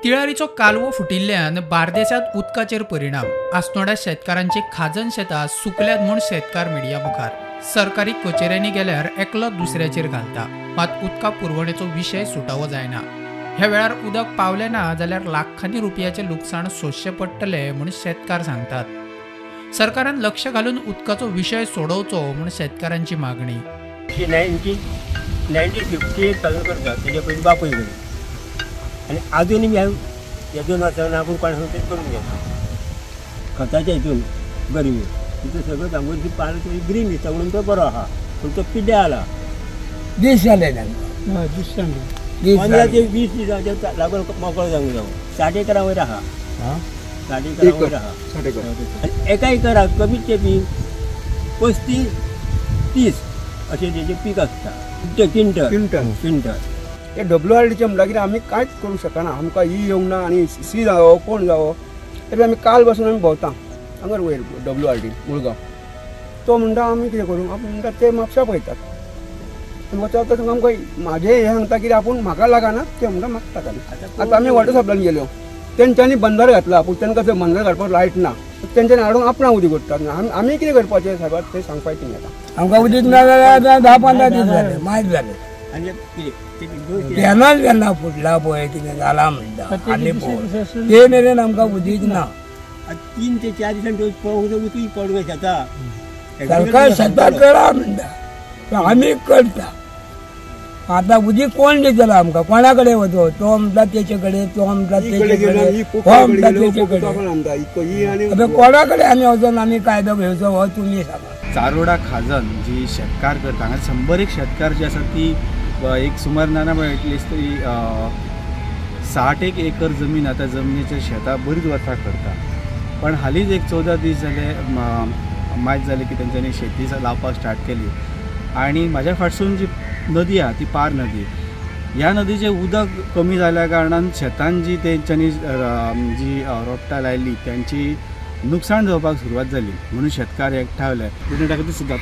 तिळारीचो कालवो फुटिल्ल्यान बार्देसांत उदकाचेर परिणाम. आसनोड्या शेतकारांची खाजन शेतां सुकल्यात म्हूण शेतकार मिडिया मुखार. सरकारी कचेऱ्यांनी गेल्यार एकलो दुसऱ्याचेर घालता, मात उदका पुरवणेचो विशय सुटावो जायना. ह्या वेळार उदक पावलें ना जाल्यार लाखांनी रुपयाचें लुकसाण सोंसचें पडटलें म्हूण शेतकार सांगतात. सरकारान लक्ष घालून उदकाचो विशय सोडोवचो म्हूण शेतकारांची मागणी. 1958 चालू करता तेजे पयलीं बापूय करी आनी आजून बी हांव ह्या 2 वर्सां आपूण कोण तें करून घेता. खताच्या हितून गरमी तितून सगळें सांगून ती पान ग्रीन दिसता म्हणून तो बरो आहा, पूण तो पिड्ड्यार जाला. दीस जाले तांकां, 15 ते 20 दिसांच्या लागून मोकळो जावंक जावो. 60 एकरा वयर आहा, 60 एकरा वयर आहा. आनी एका एकराक कमीत कमी 35-30 अशें तेजें पीक आसता. क्विंटल क्विंटल हे WRDचे म्हणटा आमी कांयच करूंक शकना. आमकां ई येवंक ना आनी सी जावो कोण जावो तरी आमी काल बसून आमी भोंवता हांगर वयर WRD Mulgaon. तो म्हणटा आमी कितें करूं, आपूण म्हणटा ते म्हापशा पळयतात. वचत तशें आमकां म्हाजें हें सांगता कितें आपूण म्हाका लागना, ते म्हणटा म्हाका लागना. आतां आमी वॉटर सप्लायन गेल्यो, तेंच्यांनी बंदर घातला, पूण तांकां थंय बंदर घालपाक लायट ना, तेंच्यांनी हाडून आपणाक उदीक करतात. आमी कितें करपाचें सायबा तें सांगपाचें तुमी आतां. आमकां उदीक ना जाल्यार 10-15 दीस जाले, मायज जाले. केन्नाच केन्ना फुटला पळय कितें जाला म्हणटा आनी पळय ते मेरेन आमकां उदीक ना. 3 ते 4 दिसांनी उदकूय पडूंक शेता. सरकार शेतां करा म्हणटा, आमी करता. आतां उदीक कोण दितलो आमकां? कोणा कडेन वचो? तो म्हणटा तेचे कडेन, तो म्हणटा तेचे कडेन, हो म्हणटा तेचे कडेन. आतां कोणा कडेन आमी वचोन आमी कायदो घेवचो हो तुमी सांगा. चारोडा खाजन जी शेतकार करता, हांगा 100 शेतकार जी आसा ती एक सुमार ना ना एटलिस्ट तरी 60 एक एकर जमीन आतां जमनीच्या शेतां बरीच वर्सां करता. पण हालींच एक 14 दीस जाले मायज जाले की तेंच्यांनी शेती लावपाक स्टार्ट केली. आनी म्हाज्या फाटसून जी नदी आहा ती पार नदी, ह्या नदीचें उदक कमी जाल्या कारणान शेतान जी तेंच्यांनी जी रोपटां लायली तेंची नुकसाण जावपाक सुरवात जाली. म्हणून शेतकार एकठावले. सुद्दां.